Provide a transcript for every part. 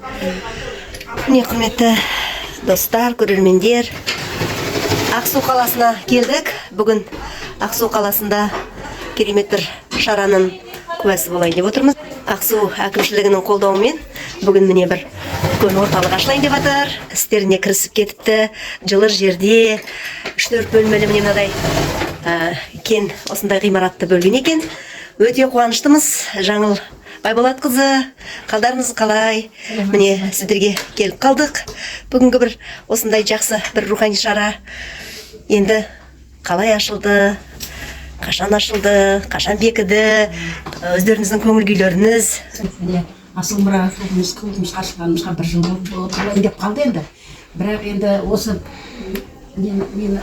Міне, құрметті достар, көрермендер, Ақсу қаласына келдік. Бүгін Ақсу қаласында керемет бір шараның куәсі болайын деп отырмыз. Ақсу әкімшілігінің қолдауымен бүгін, міне, бір үлкен орталық ашылайын деп жатыр. Істеріне кірісіп кетіпті. Жылы жерде үш төрт бөлмелі, міне, мынадай кен осындай ғимаратты бөлген екен. Өте қуаныштымыз. Жаңыл Байболатқызы, қалдарыңыз қалай? Міне, сіздерге келіп қалдық. Бүгінгі бір осындай жақсы бір рухани шара енді қалай ашылды, қашан ашылды, қашан бекіді, өздеріңіздің көңіл күйлеріңіз? Міне, Асыл мұра клубымыз ашылғанымызға бір жыл болайын деп қалды енді. Бірақ енді осы мен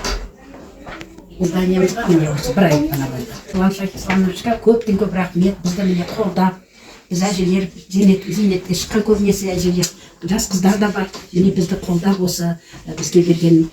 зданиемызға, міне, осы бір ай ғана болды. Ислам Шахисламовичқа көптен көп рахмет. Бізді, міне, қолдап, біз, әжелер, зейнетке шыққан, көбінесе әжелер, жас қыздар да бар, міне, бізді қолдап, осы бізге берген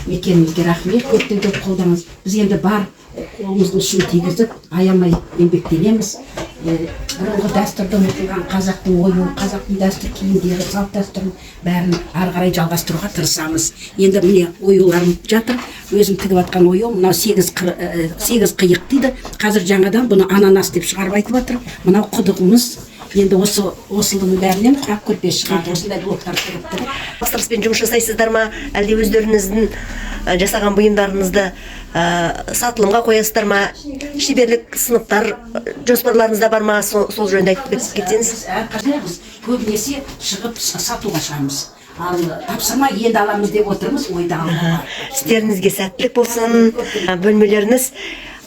мекенімізге рахмет көптен көп. Қолдаңыз. Біз енді бар қолымыздың ұшын тигізіп, аямай еңбектенеміз. Бұрынғы дәстүрді ұмытылған қазақтың ою, қазақтың дәстүр киімдері, салт дәстүрін, бәрін ары қарай жалғастыруға тырысамыз. Енді, міне, оюларым жатыр, өзім тігіп жатқан ою. Мынау сегіз қиық дейді. Қазір жаңадан бұны ананас деп шығарып айтып жатыр. Мынау құдығымыз. Енді осының бәрінен құрақ көрпе шығады, осындай блоктар тігіп тігіп. Тапсырыспен жұмыс жасайсыздар ма, әлде өздеріңіздің жасаған бұйымдарыңызды сатылымға қоясыздар ма? Шеберлік сыныптар жоспарларыңызда бар ма? Сол жөнінде айтып кетсеңіз. Біз әрқашан, біз көбінесе шығып сатуға шығамыз, ал тапсырма енді аламыз деп отырмыз, ойда алда бар. Істеріңізге сәттілік болсын! Бөлмелеріңіз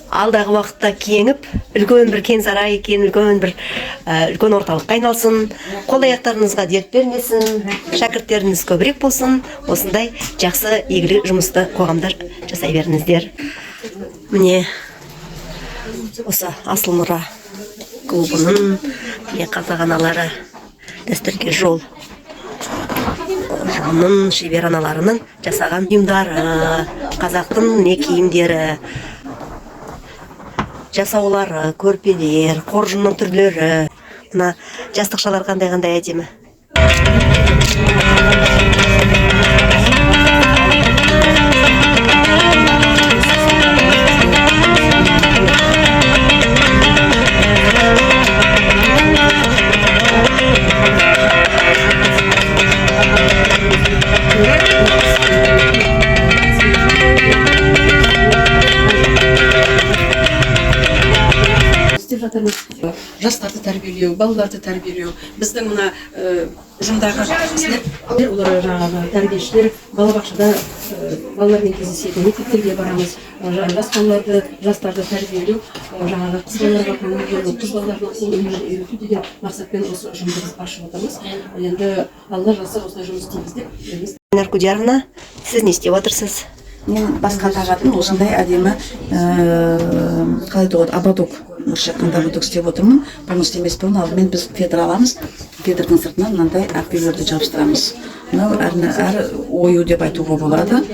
алдағы уақытта кеңіп, үлкен бір кең сарай, екен үлкен бір үлкен орталыққа айналсын. Қол аяқтарыңызға дерт бермесін, шәкірттеріңіз көбірек болсын. Осындай жақсы игілі жұмысты қоғамда жасай беріңіздер. Міне, осы Асыл мұра клубының, міне, қазақ аналары дәстүрге жол ұжымының шебер аналарының жасаған бұйымдары, қазақтың, міне, киімдері, жасаулары, көрпелер, қоржынның түрлері, мына жастықшалар қандай қандай әдемі! Істеп жатырмыз. Жастарды тәрбиелеу, балаларды тәрбиелеу, біздің мына ұжымдағы кісілер, олар жаңағы тәрбиешілер, балабақшада балалармен кездесетін, мектептерге барамыз. Жас балаларды, жастарды тәрбиелеу, жаңағы қыз балаларға көңіл бөлу, қыз балалардың қол өнерін үйрету деген мақсатпен осы ұжымды біз ашып отырмыз. Енді Алла жазса, осылай жұмыс істейміз деп біз. Наркудияровна, сіз не істеп отырсыз? Мен басқа тағатын осындай әдемі, қалай айтуға болады, ободок, орысша айтқанда ободок істеп отырмын. Бұны істемес бұрын алдымен біз фетр аламыз. Фетрдің сыртына мынандай ақ үйлерді жабыстырамыз. Мынау әр ою деп айтуға болады.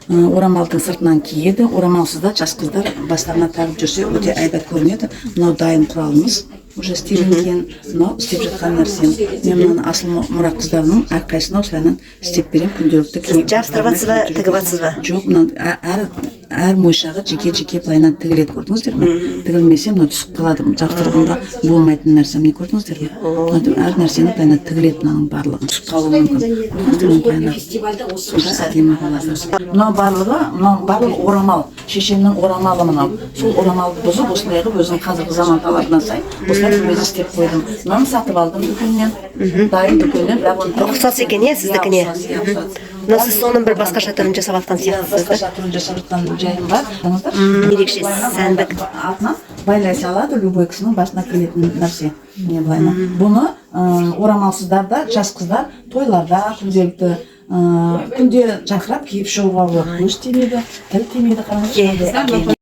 Орамалдың сыртынан киеді, орамалсыз да жас қыздар бастарына тағып жүрсе, өте әйбат көрінеді. Мынау дайын құралымыз, уже істелінген. Мынау істеп жатқан нәрсем. Мен мынаны Асыл мұра қыздарының әрқайсысына осылайынан істеп беремін күнделікті киіп. Жабыстырып жатсыз ба, тігіп жатсыз ба? Жоқ, мына әр мойшағы жеке жеке былайынан тігіледі, көрдіңіздер ме? Тігілмесе, мынау түсіп қалады, жабыстырғанға болмайтын нәрсе. Міне, көрдіңіздер ме? Мына әр нәрсені былайынан тігіледі, мынаның барлығы түсіп қалуы мүмкін, көрдіңіздер ме? Былайынан Фестивальда осы сонда әдемі болады. Мынау барлығы орамал, шешемнің орамалы мынау. Сол орамалды бұзып, осындай қылып, өзінің қазіргі заман талабына сай осылай өзі істеп қойдым. Мынаны сатып алдым дүкеннен, дайын дүкеннен, бірақ оны Ұқсас екен, иә, сіздікіне? Иә, ұқсас, иә, ұқсас. Мына сіз соның бір басқаша түрін жасап жатқан Иә, сияқтысыз да? Басқаша түрін жасап жатқан жайым бар. Қараңыздаршы. Ерекше сәндік. Артынан байлай салады, любой кісінің басына келетін нәрсе. Міне, былайынан. Бұны орамалсыздар да, жас қыздар тойларда, күнделікті күнде жарқырап киіп шығуға болады. Көз тимейді, тіл тимейді, қараңыздаршы. Иә.